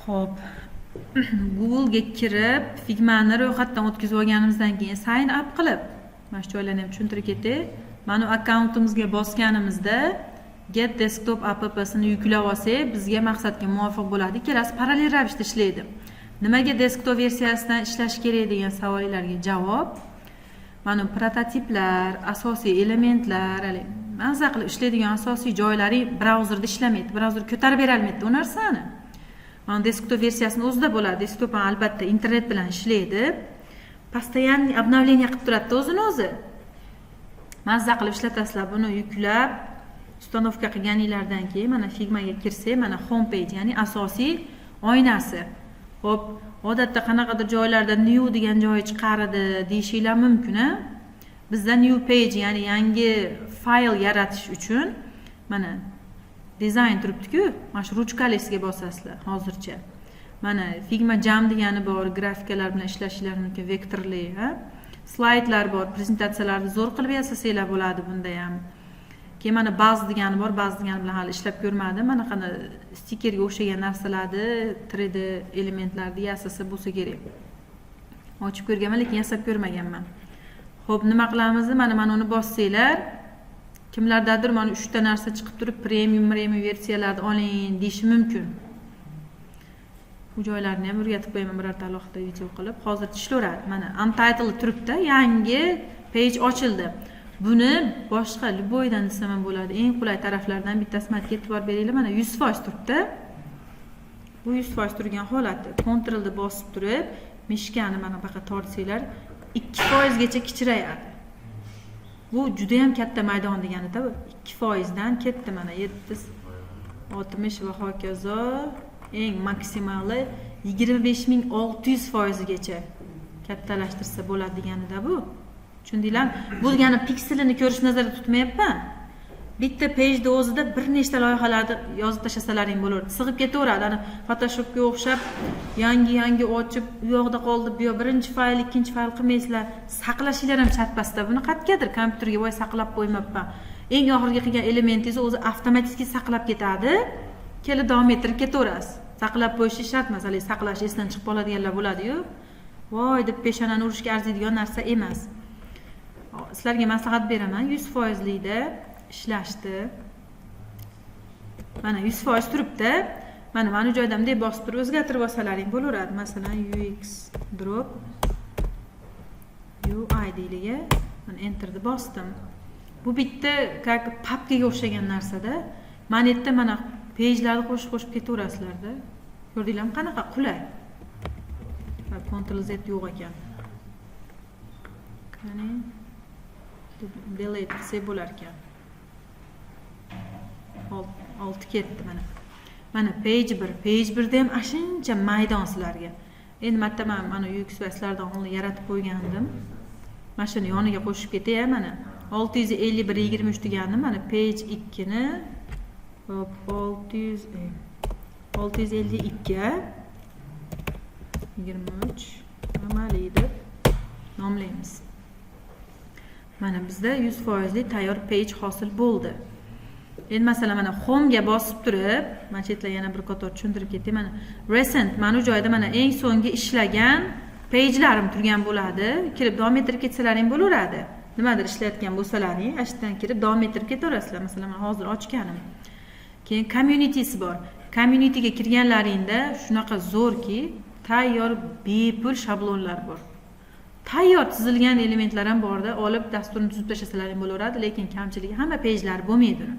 Ho'p, Googlega kirib, Figmani ro'yxatdan o'tkazib olganimizdan keyin sign up qilib, mana shu joylarni ham tushuntirib ketay. Mana akkauntimizga bosganimizda Get Desktop appsini yuklab olsak, bizga maqsadga muvofiq bo'ladi. Ikkalasi parallel ravishda ishlaydi. Nimaga desktop versiyasidan ishlash kerak degan savollarga javob: mana prototiplar, asosiy elementlar, haligi maza qilib ishlaydigan asosiy joylari brauzerda ishlamaydi, brauzer ko'tarib berolmaydi u narsani. Mana desktop versiyasini o'zida bo'ladi. Desktop ham albatta internet bilan ishlaydi, постоянный обновление qilib turadida o'zini o'zi. Mazza qilib ishlatasizlar. Buni yuklab, установка qilganinglardan keyin mana Figmaga kirsak, mana home page, ya'ni asosiy oynasi. Ho'p, odatda qanaqadir joylarda new degan joyi chiqardi deyishinglar mumkin. A bizda new page, ya'ni yangi fayl yaratish uchun mana dizayn turibdiku, mana shu ruchkalisiga bosasizlar. Hozircha mana Figma Jam degani bor, grafikalar bilan ishlashinglar mumkin, vektorli, ha, slaydlar bor, prezentatsiyalarni zo'r qilib yasasanglar bo'ladi bunda ham. Keyin mana Buzz degani bor. Buzz degani bilan hali ishlab ko'rmadim. Mana qanday stikerga o'xshagan narsalarni, 3D elementlarni yasasa bo'lsa kerak. Ochib ko'rganman, lekin yasab ko'rmaganman. Ho'p, nima qilamiz? Mana uni bossanglar, kimlardadir mana uchta narsa chiqib turib, premium versiyalarni oling deyishi mumkin. U joylarni ham o'rgatib qo'yaman birorta alohida video qilib. Hozir ishlayveradi. Mana untitled turibdi, yangi page ochildi. Buni boshqa любой dan desam ham bo'ladi. Eng qulay taraflaridan bittasi, mana e'tibor beringlar, mana 100% turibdi. Bu 100% turgan holati. Ctrlni bosib turib, мышка ni mana buyoqqa tortsanglar, 2%gacha kichrayadi. Bu judayam katta maydon deganida. Bu 2%dan ketdi, mana 760 va hokazo, eng maksimali 25 600%gacha kattalashtirsa bo'ladi deganida bu. Tushundinglarmi? Bu degani pikselini ko'rish nazarda tutmayapman. Bitta pageni o'zida bir nechta loyihalarni yozib tashlasalaring bo'laveradi, sig'ib ketaveradi. Ana Photoshopga o'xshab yangi yangi ochib, u yoqda qoldi, bu yoq, birinchi fayl, ikkinchi fayl qilmaysizlar. Saqlashinglar ham shart emasda buni. Qayergadir kompyuterga voy, saqlab qo'ymabman. Eng oxirgi qilgan elementingizni o'zi avtomatik saqlab ketadi, kelib davom ettirib ketaverasiz. Saqlab qo'yishi shart emas. Haligi saqlash esdan chiqib qoladiganlar bo'ladiyu, voy deb peshonani urishga arziydigan narsa emas. Sizlarga maslahat beraman 100%likda ishlashni. Mana 100% turibdi. Mana bu joyda bunday bosib turib o'zgartirib olsalaring bo'laveradi. Masalan, UX/UI deylik. Mana enterni bosdim. Bu bitta как papkaga o'xshagan narsada. Mana yerda mana pagelarni qo'shib qo'shib ketaverasizlarda. Ko'rdinglarmi, qanaqa qulay? Ctrl Z yo'q ekan. Qani, delete qilsak bo'lar ekan. Olti ketdi. Mana page 1. Page 1da ham shuncha maydon sizlarga. Endi marta man mana UX va sizlardan oldin yaratib qo'ygandim, mana shuni yoniga qo'shib ketay. Mana 651 23 degani, mana page 2ni. Hop, 652 23 amaliy deb nomlaymiz. Mana bizda 100%li tayyor page hosil bo'ldi. Endi masalan, mana homega bosib turib, mana shu yerda yana bir qator tushuntirib ketay. Mana recent, mana bu joyda mana eng so'nggi ishlagan pagelarim turgan bo'ladi. Kirib davom ettirib ketsalaring bo'laveradi. Nimadir ishlayotgan bo'lsalaring, ana shu yerdan kirib davom ettirib ketaverasizlar. Masalan, man hozir ochganim. Keyin communitysi bor. Communityga kirganlaringda shunaqa zo'rki, tayyor bepul shablonlar bor, tayyor tuzilgan elementlar ham borda. Olib dasturni tuzib tashlasalaring bo'laveradi, lekin kamchiligi, hamma pagelar bo'lmaydi uni.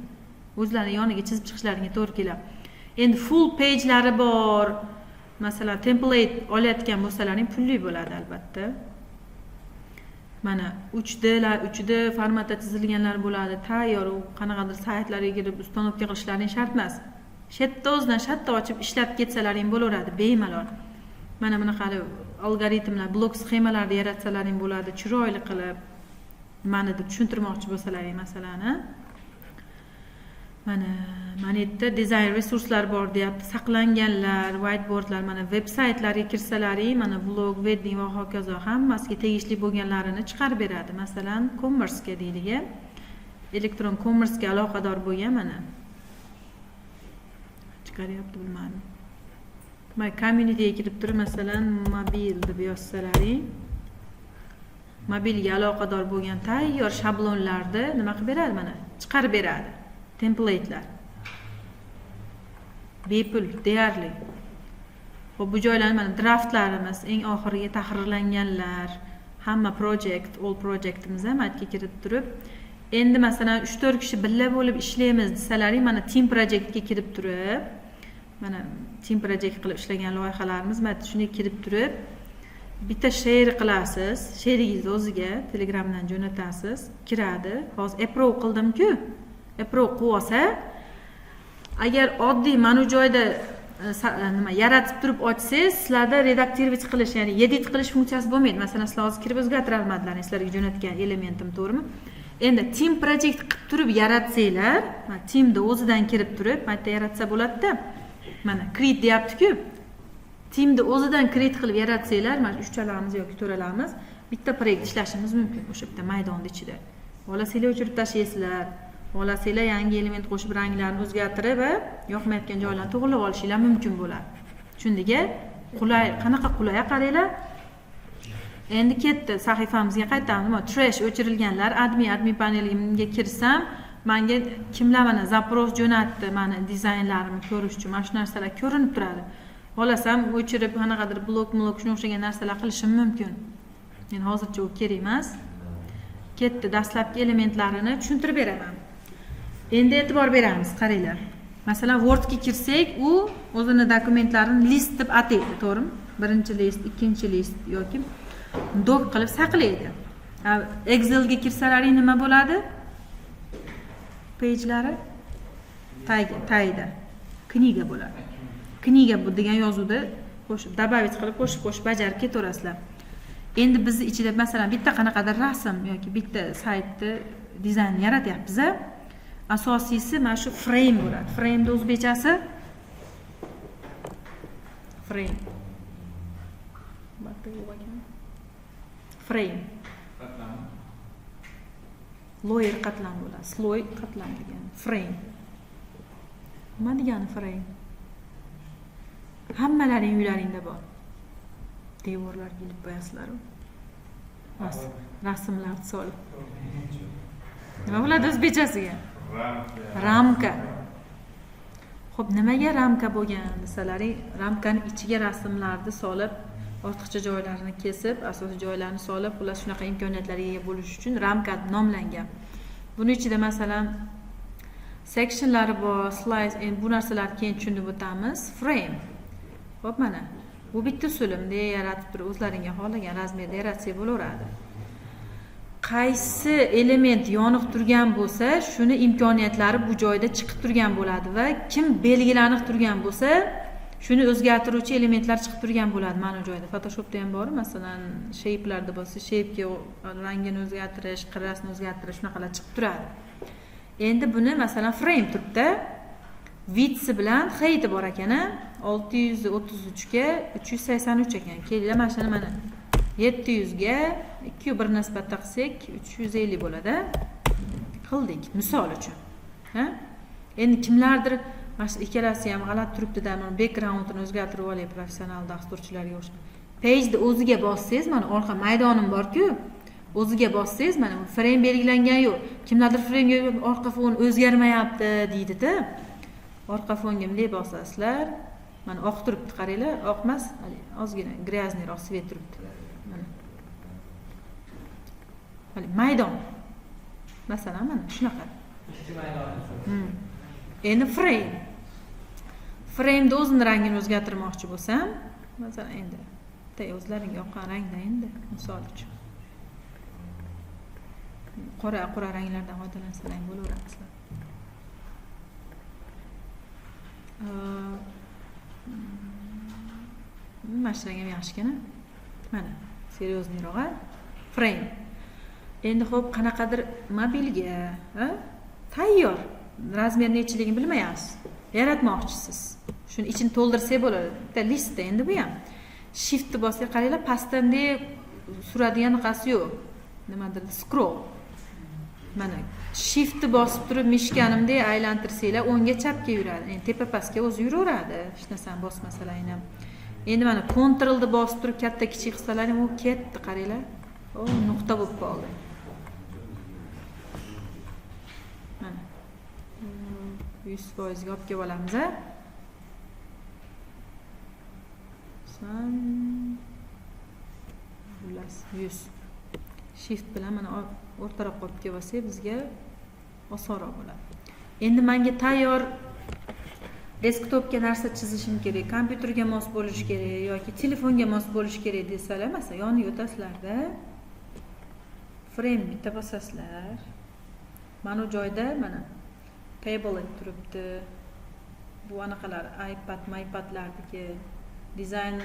O'zlarini yoniga chizib chiqishlaringga to'g'ri keladi. Endi full pagelari bor. Masalan, template olayotgan bo'lsalaring, pulli bo'ladi albatta. Mana 3Dlar, 3D formatda chizilganlar bo'ladi tayyor. U qanaqadir saytlarga kirib установка qilishlaring shart emas. Shu yerda o'zidan shartta ochib ishlab ketsalaring bo'laveradi bemalol. Mana bunaqa algoritmlar, blok sxemalarni yaratsalaring bo'ladi chiroyli qilib, nimanidir tushuntirmoqchi bo'lsalaring masalan. Mana yerda dizayn resurslar bor deyapti, saqlanganlar, whiteboardlar. Mana veb saytlarga kirsalaring, mana vlog, wedding va hokazo, hammasiga tegishli bo'lganlarini chiqarib beradi. Masalan, commercega deylik, elektron commercega aloqador bo'lgan mana chiqaryapti, bilmadim. Mana communityga kirib turib, masalan, mobil deb yozsalaring, mobilga aloqador bo'lgan tayyor shablonlarni nima qilib beradi, mana chiqarib beradi, templatelar bepul deyarli. Ho'p, bu joylarni, mana draftlarimiz, eng oxirgi tahrirlanganlar, hamma project, all projectimiz ham yerga kirib turib, endi masalan 3-4 kishi birga bo'lib ishlaymiz desalaring, mana team projectga kirib turib, mana team project qilib ishlagan loyihalarimiz, mana shunday kirib turib bitta share qilasiz, sherigingizni o'ziga Telegramdan jo'natasiz, kiradi. Hozir approve qildimku, approve qilib olsa, agar oddiy mana bu joyda nima yaratib turib ochsangiz, sizlarda редактировать qilish, ya'ni edit qilish funksiyasi bo'lmaydi. Masalan, sizlar hozir kirib o'zgartira olmadilar sizlarga jo'natgan elementim, to'g'rimi? Endi team project qilib turib yaratsanglar, teamni o'zidan kirib turib mana yerda yaratsa bo'ladida. Mana create deyaptiku, teamni o'zidan create qilib yaratsanglar, mana uchalamiz yoki to'ralamiz bitta proyekt ishlashimiz mumkin o'sha bitta maydonni ichida. Xohlasanglar o'chirib tashlaysizlar, xohlasanglar yangi element qo'shib, ranglarni o'zgartirib va yoqmayotgan joylarni to'g'irlab olishinglar mumkin bo'ladi. Tushundik? Qulay, qanaqa qulay, qaranglar. Endi ketdi, sahifamizga qaytamiz. Trash o'chirilganlar, admin panelimga kirsam, manga kimlar mana запрос jo'natdi mani dizaynlarimni ko'rish uchun, mana shu narsalar ko'rinib turadi. Xohlasam o'chirib, qanaqadir blok mlok shunga o'xshagan narsalar qilishim mumkin. Endi hozircha u kerak emas. Ketdi, dastlabki elementlarini tushuntirib beraman. Endi e'tibor beramiz, qaranglar. Masalan, Wordga kirsak, u o'zini dokumentlarini list deb ataydi, to'g'rimi? Birinchi list, ikkinchi list yoki doc qilib saqlaydi. Excelga kirsalaring nima bo'ladi? Pagelari tagida книга bo'ladi. Книга bu degan yozuvda qo'shib, добавить qilib, qo'shib qo'shib bajarib ketaverasizlar. Endi bizni ichida masalan bitta qanaqadir rasm yoki bitta saytni dizaynini yaratyapmiz. A asosiysi mana shu frame bo'ladi. Frameni o'zbekchasi, frame yo'q ekan. Frame layer, qatlam bo'ladi. Слой qatlam degani, frame nima degani? Frame hammalaring uylaringda bor, devorlarga ilib qo'yasizlaru rasmlarni solib. Nima bo'ladi o'zbekchasiga? Ramka. Ho'p, nimaga ramka bo'lgan desalaring, ramkani ichiga rasmlarni solib, ortiqcha joylarini kesib, asosiy joylarini solib, xullas shunaqa imkoniyatlarga ega bo'lish uchun ramka deb nomlangan. Buni ichida masalan sectionlari bor, slice, endi bu narsalarni keyin tushunib o'tamiz. Frame. Ho'p, mana bu bitta usuli, bunday yaratib turib o'zlaringga xohlagan razmerda yaratsak bo'laveradi. Qaysi element yoniq turgan bo'lsa, shuni imkoniyatlari bu joyda chiqib turgan bo'ladi va kim belgilanib turgan bo'lsa, shuni o'zgartiruvchi elementlar chiqib turgan bo'ladi mana bu joyda. Photoshopda ham bor, masalan, shapelarda bo'lsa, shapega rangini o'zgartirish, qirrasini o'zgartirish, shunaqalar chiqib turadi. Endi buni masalan frame turibdi, widthsi bilan heighti bor ekan, 633ga 383 ekan. Kelinglar, mana shuni mana 700ga 2 1 nisbatda qilsak, 350 bo'ladi. Qildik misol uchun. Ha, endi kimlardir mana shu ikkalasi ham g'alati turibdida, mana backgroundini o'zgartirib olay professional dasturchilarga o'xshab. Pageni o'ziga bossangiz, mana orqa maydonim borku, o'ziga bossangiz, mana frame belgilangan yo'q. Kimlardir framega orqa fon o'zgarmayapti deydida. Orqa fonga bunday bosasizlar, mana oq turibdi, qaranglar. Oq emas, haligi ozgina грязный roq цвет turibdi. Mana haligi maydon, masalan, mana shunaqa. Ishchi maydoni. Endi frameni o'zini rangini o'zgartirmoqchi bo'lsam, masalan, endi bitta o'zlaringga yoqqan rangda, endi misol uchun qora, qora ranglardan foydalansalar ham bo'laveradi. Mana shu rang ham yaxshi ekan. Mana серьезный roq a frame. Endi ho'p, qanaqadir mobilga tayyor razmer nechiligini bilmayapsiz, yaratmoqchisiz, shuni ichini to'ldirsak bo'ladi bitta listda. Endi bu ham shiftni bossak, qaranglar, pastda bunday suradigan anaqasi yo'q, nimadir scroll. Mana shiftni bosib turib mishkanimdek aylantirsanglar o'ngga chapga yuradi. Endi tepa pastga o'zi yuraveradi, hech narsani bosmasalaring ham. Endi mana Ctrlni bosib turib katta kichik qilsalaring u ketdi, qaranglar. O, nuqta bo'lib qoldi. Mana 100% ga olib kelib olamiz a. San xullas 100. Shift bilan mana o'rtaroqqa olib kelib olsak bizga osonroq bo'ladi. Endi menga tayyor desktopga narsa chizishim kerak, kompyuterga mos bo'lishi kerak yoki telefonga mos bo'lishi kerak desalar, masalan, yoniga o'tasizlarda, frame bitta bosasizlar. Mana bu joyda mana tablet turibdi. Bu anaqalar iPad, iPadlardagi dizayn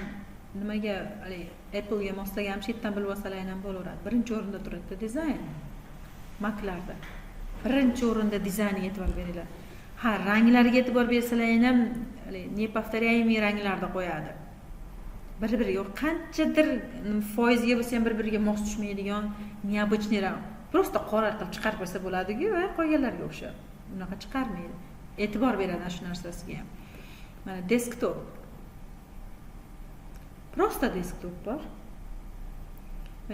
nimaga haligi Apple'ga moslagan shu yerdan bilib olsalar ham bo'laveradi. Birinchi o'rinda turibdi dizayn. Mac'larda. Birinchi o'rinda dizayniga e'tibor beringlar. Ha, ranglarga e'tibor bersalar ham haligi неповторяемый ranglarda qo'yadi. Bir-biriga qanchadir foizga bo'lsa ham bir-biriga mos tushmaydigan необычный rang. Просто qora qilib chiqarib qo'ysa bo'ladi-ku, va qolganlarga o'xshab. Unaqa chiqarmaydi. E'tibor beradi shu narsasiga ham. Mana desktop. Просто desktop bor.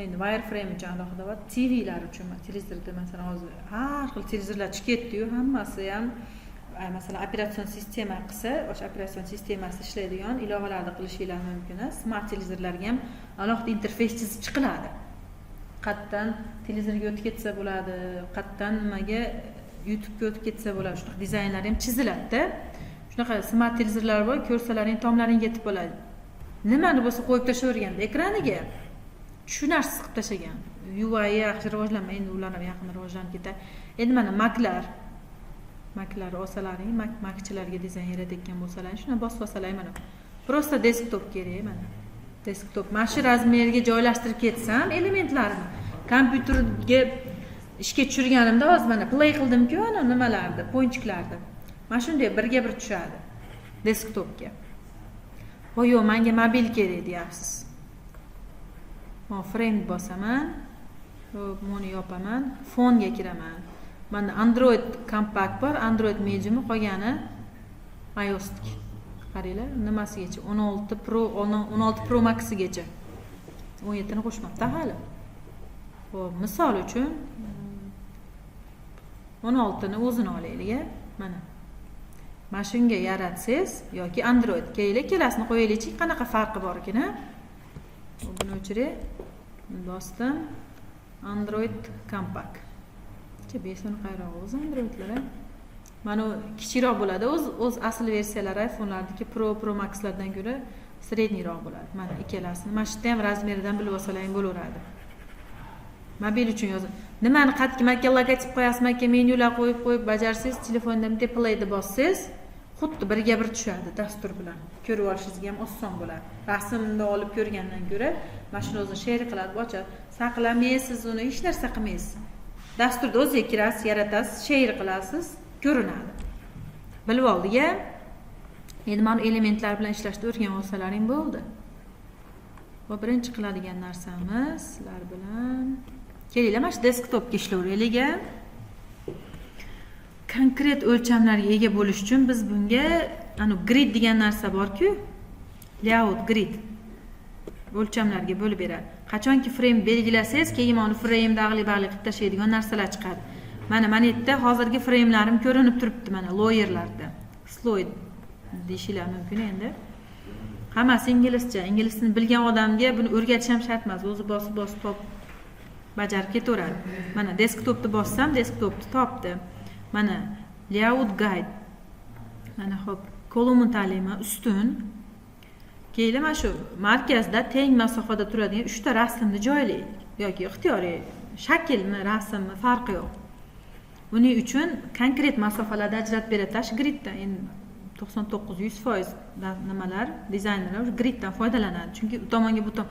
Endi wireframe uchun alohida bor. TVlar uchun, televizorda masalan hozir har xil televizorlar chiqib ketdi-yu, hammasi ham masalan operatsion sistema qilsa, o'sha operatsion sistemasi ishlaydigan ilovalarni qilishinglar mumkin. Smart televizorlarga ham alohida interfeys chizib chiqiladi. Qayerdan televizorga o'tib ketsa bo'ladi, qayerdan nimaga YouTube'ga o'tib ketsa bo'ladi. Shunaqa dizaynlar ham chiziladi-da. Shunaqa smart televizorlar bor, ko'rsalaring tomlaring yetib qoladi. Nimani bo'lsa qo'yib tashlaverganda ekraniga tushunarsiz qilib tashlagan. UI yaxshi rivojlanmay, endi ular ham yaqin rivojlanib ketadi. Endi mana Mac'lar. Mac'lar olsalaring, Mac'chilarga dizayn yaratayotgan bo'lsalaring, shuni bosib olsalaring mana. Просто desktop kerak mana. Desktop mana shu razmerga joylashtirib ketsam elementlarni kompyuterga ishga tushirganimda hozir mana play qildim-ku, ana nimalarni, ponchiklarni. Mana shunday birga bir tushadi desktopga. Voy yo'q, menga mobil kerak deyapsiz. Mana frame bosaman. Xo'p, buni yopaman. Fonga kiraman. Mana Android compact bor, Android medium, qolgani iOS'niki. Qaranglar, nimasigacha? 16 Pro, 16 Pro Max'igacha. 17 ni qo'shmabdi hali. Xo'p, misol uchun 16 ni o'zini olaylik, a? Mana. Mana shunga yaratsangiz yoki Android, kelinglar, ikkalasini qo'yaylikchi, qanaqa farqi bor ekan, a? Buni o'chiray. Bosdim. Android compact. Besini qayrog'i o'zi Androidlar, a? Mana u kichikroq bo'ladi. O'z asl versiyalari iPhone'larniki Pro, Pro Max'lardan ko'ra средний roq bo'ladi. Mana ikkalasini. Mana shu yerda ham razmeridan bilib olsalaring bo'laveradi. Mobil uchun yozib. Nimani qatga makka logotip qo'yasiz, makka menyular qo'yib qo'yib bajarsangiz, telefonda bitta playni bossangiz, xuddi birga bir tushadi dastur bilan. Ko'rib olishingizga ham oson bo'ladi. Rasmni olib ko'rgandan ko'ra mana shuni o'zi share qiladi, ochadi. Saqlamaysiz uni, hech narsa qilmaysiz. Dasturda o'ziga kirasiz, yaratasiz, share qilasiz, ko'rinadi. Bilib oldik-a? Endi mana elementlar bilan ishlashni o'rganib olsalaring bo'ldi. Va birinchi qiladigan narsamiz sizlar bilan kelinglar, mana shu desktopga ishlayveraylik-a. Konkret o'lchamlarga ega bo'lish uchun biz bunga ana grid degan narsa bor-ku, layout grid o'lchamlarga bo'lib beradi. Qachonki frame belgilasangiz, keyin mana frame dag'li bag'li qilib tashlaydigan narsalar chiqadi. Mana yerda hozirgi framelarim ko'rinib turibdi, mana layerlarda. Слой deyishinglar mumkin endi. Hammasi inglizcha. Ingliz tilini bilgan odamga buni o'rgatish ham shart emas. O'zi bosib bosib topib bajarib ketaveradi. Mana desktopni bossam, desktopni topdi. Mana layout guide. Mana xo'p, column tanlayman, ustun. Keyin mana shu markazda teng masofada turadigan 3 ta rasmni joylaylik yoki ixtiyoriy shaklmi, rasmmi farqi yo'q. Buning uchun konkret masofalarda ajratib beradi shu griddan. Endi 99-100% nimalar dizaynerlar griddan foydalanadi. Chunki u tomonga bu tomon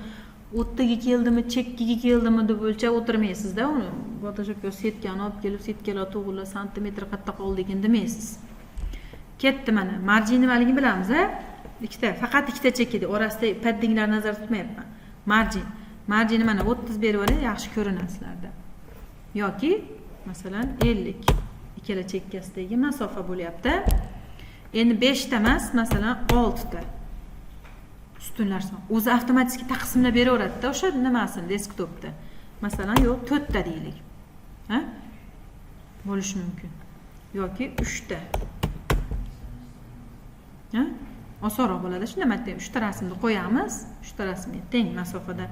o'rtaga keldimi, chekkaga keldimi deb o'lchab o'tirmaysizda uni. Photoshopga setkani olib kelib, setkalar to'g'irlab, santimetr qayerda qoldi ekan demaysiz. Ketdi mana. Margin nimaligini bilamiz, a? Ikkita, faqat ikkita chekkada, orasida paddinglarni nazarda tutmayapman. Margin. Marginni mana 30 berib olay, yaxshi ko'rinadi sizlarda. Yoki Masalan, 50. Ikkala chekkasidagi masofa bo'lyapti. Endi 5 ta emas, masalan, 6 ta. Ustunlar son. O'zi avtomatik taqsimlab beraveradi-da o'sha nimasini desktopda. Masalan, yo'q, 4 ta deylik. Ha? Bo'lishi mumkin. Yoki 3 ta. Ha? Osonroq bo'ladi. Shunda mana 3 ta rasmni qo'yamiz. 3 ta rasmga teng masofada.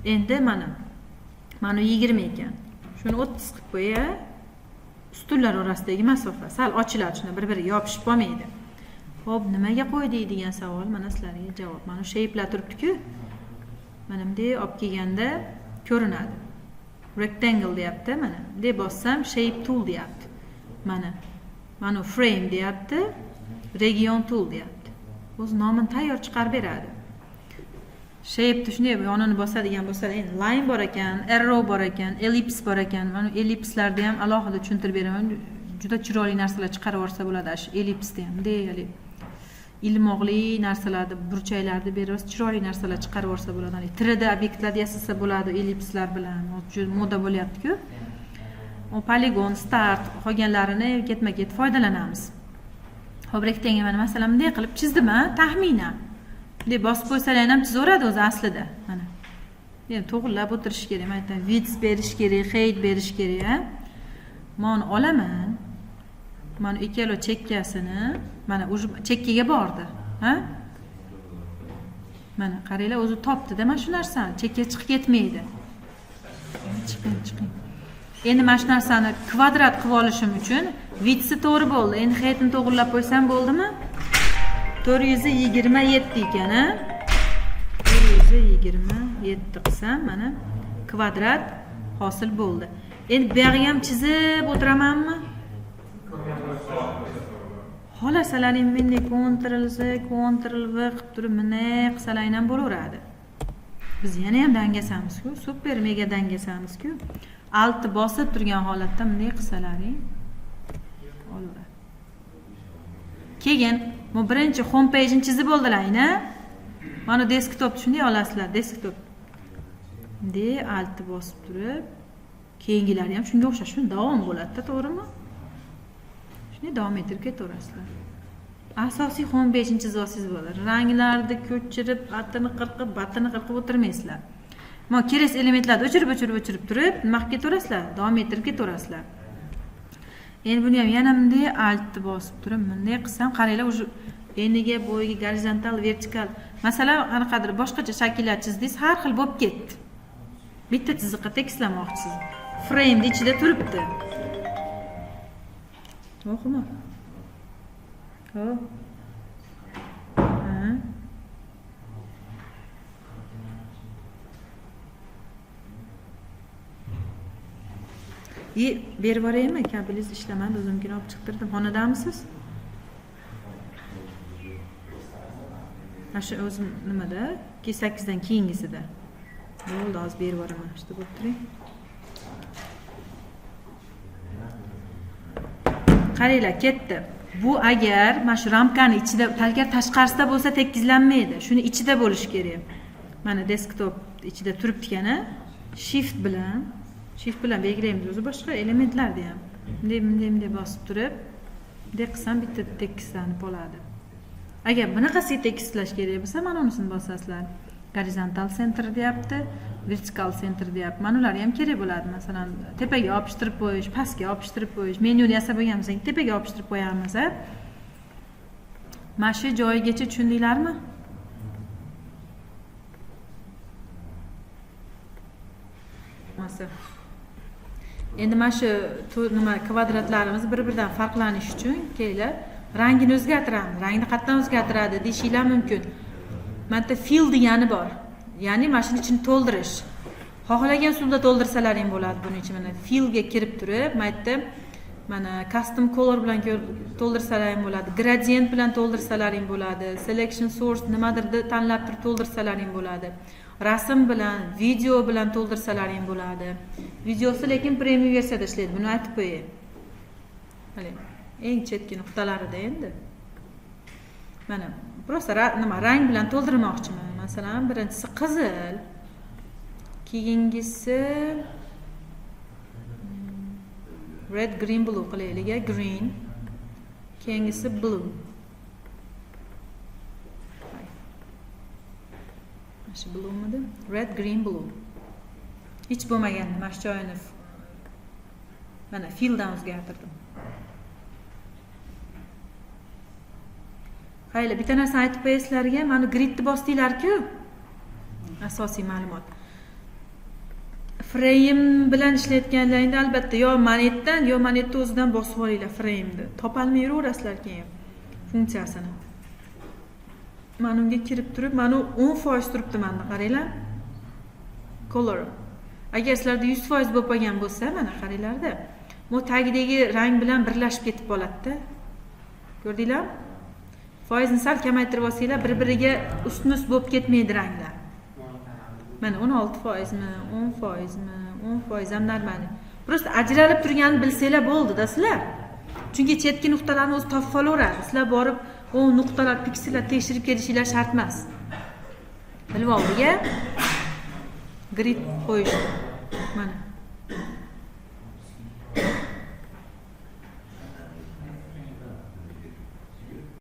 Endi mana 20 ekan. Shuni 30 qilib qo'ya. Ustunlar orasidagi masofa sal ochiladi, shunda bir-biriga yopishib qolmaydi. Xo'p, nimaga qo'ydik degan savol mana sizlarga javob. Mana shape'lar turibdi-ku. Mana bunday olib kelganda ko'rinadi. Rectangle deyapti, mana. Bunday bossam shape tool deyapti. Mana. Mana frame deyapti, region tool deyapti. O'z nomini tayyor chiqarib beradi. Shape'ni shunday yonini bosadigan bo'lsa, endi line bor ekan, arrow bor ekan, ellipse bor ekan. Mana ellipslarni ham alohida tushuntirib beraman. Juda chiroyli narsalar chiqarib yuborsa bo'ladi shu ellipsni ham. Bunday haligi ilmoqli narsalarni, burchaklarni berib, chiroyli narsalar chiqarib yuborsa bo'ladi. Haligi 3D obyektlarni yasasa bo'ladi ellipslar bilan. Hozir juda moda bo'lyapti-ku. O poligon, start qolganlarini ketma-ket foydalanamiz. Xo'p, rectangle mana masalan bunday qilib chizdim, ha, taxminan. Bunday bosib qo'ysalar ham chizaveradi o'zi aslida. Mana. Endi to'g'rilab o'tirish kerak. Mana aytaman, width berish kerak, height berish kerak, ha. Mana olaman. Mana ikkala chekkasini, mana уже chekkaga bordi, ha? Mana qaranglar, o'zi topdi-da mana shu narsani. Chekkaga chiqib ketmaydi. Chiqing, chiqing. Endi mana shu narsani kvadrat qilib olishim uchun width'i to'g'ri bo'ldi. Endi height'ini to'g'rilab qo'ysam bo'ldimi? 427 ekan, ha? 427 qilsam, mana kvadrat hosil bo'ldi. Endi bu yog'iga ham chizib o'tiramanmi? Xohlasalaring bunday Ctrl Z, Ctrl V qilib turib bunday qilsalaring ham bo'laveradi. Biz yana ham dangasamiz-ku, super mega dangasamiz-ku. Altni bosib turgan holatda bunday qilsalaring olaveradi. Keyin bu birinchi home page'ini chizib oldilaring-a? Mana desktop shunday olasizlar, desktop. Bunday altni bosib turib, keyingilari ham shunga o'xshash, shuni davom bo'ladi-da, to'g'rimi? Shunday davom ettirib ketaverasizlar. Asosiy home page'ini chizib olsangiz bo'ladi. Ranglarni ko'chirib, atini qirqib, batini qirqib o'tirmaysizlar. Mana kerak elementlarni o'chirib, o'chirib, o'chirib turib, nima qilib ketaverasizlar? Davom ettirib ketaverasizlar. Endi buni ham yana bunday altni bosib turib, bunday qilsam, qaranglar, уже eniga, bo'yiga, gorizontal, vertikal. Masalan, qanaqadir boshqacha shakllar chizdingiz, har xil bo'lib ketdi. Bitta chiziqqa tekislamoqchisiz. Frame ichida turibdi. O'qima. Xo'p. Ha. И berib yuboraymi? Kabelingiz ishlamadi, o'zimkini olib chiqtirdim. Xonadamisiz? Mana shu o'zim nimada? 8 dan keyingisida. Bo'ldi, hozir berib yuboraman. Shu bo'lib turing. Qaranglar, ketdi. Bu agar mana shu ramkani ichida, agar tashqarisida bo'lsa tekizlanmaydi. Shuni ichida bo'lishi kerak. Mana desktop ichida turibdi ekan, shift bilan belgilaymiz o'zi boshqa elementlarni ham. Bunday, bunday, bunday bosib turib, bunday qilsam bitta tekislanib qoladi. Agar bunaqasiga tekislash kerak bo'lsa, mana unisini bosasizlar. Horizontal center deyapti, vertikal center deyapti. Mana ular ham kerak bo'ladi. Masalan, tepaga yopishtirib qo'yish, pastga yopishtirib qo'yish, menyuni yasab bo'lganimizdan keyin tepaga yopishtirib qo'yamiz, a? Mana shu joyigacha tushundinglarmi? Masa. Endi mana shu nima kvadratlarimiz bir-biridan farqlanishi uchun kelinglar, rangini o'zgartiramiz. Rangni qayerdan o'zgartiradi deyishinglar mumkin. Mana yerda fill degani bor. Ya'ni mana shuni ichini to'ldirish. Xohlagan usulda to'ldirsalaring bo'ladi buni ichini. Mana fillga kirib turib, mana yerda mana custom color bilan to'ldirsalaring bo'ladi, gradient bilan to'ldirsalaring bo'ladi, selection source nimadirni tanlab turib to'ldirsalaring bo'ladi. Rasm bilan, video bilan to'ldirsalaring bo'ladi. Videosi lekin premium versiyada ishlaydi, buni aytib qo'yay. Hali eng chetki nuqtalarida endi. Mana просто nima rang bilan to'ldirmoqchiman. Masalan, birinchisi qizil, keyingisi Red, green, blue qilaylik. A, green, keyingisi blue. Mana shu bluemidi? Red, green, blue. Hech bo'lmaganda mana shu joyini, mana, filldan o'zgartirdim. Qaranglar, bitta narsani aytib qo'yay sizlarga. Mana gridni bosdinglar-ku, asosiy ma'lumot. Frame bilan ishlayotganlaringda albatta yo manetdan, yo manetni o'zidan bosib olinglar frameni. Topolmay yuraverasizlar keyin funksiyasini. Mana unga kirib turib, mana u 10% turibdi menda, qaranglar. Color. Agar sizlarda 100% bo'lib qolgan bo'lsa, mana qaranglarda, bu tagidagi rang bilan birlashib ketib qoladi-da. Ko'rdinglar? Foizni sal kamaytirib olsanglar, bir-biriga ustma-ust bo'lib ketmaydi ranglar. Mana 16%mi, 10%mi, 10% ham нормальный. Просто ajralib turganini bilsanglar bo'ldi-da sizlar. Chunki chetki nuqtalarni o'zi topib olaveradi. Sizlar borib, u nuqtalar, piksellar tekshirib kelishinglar shart emas. Bilib oldik-a? Grid qo'yishdi.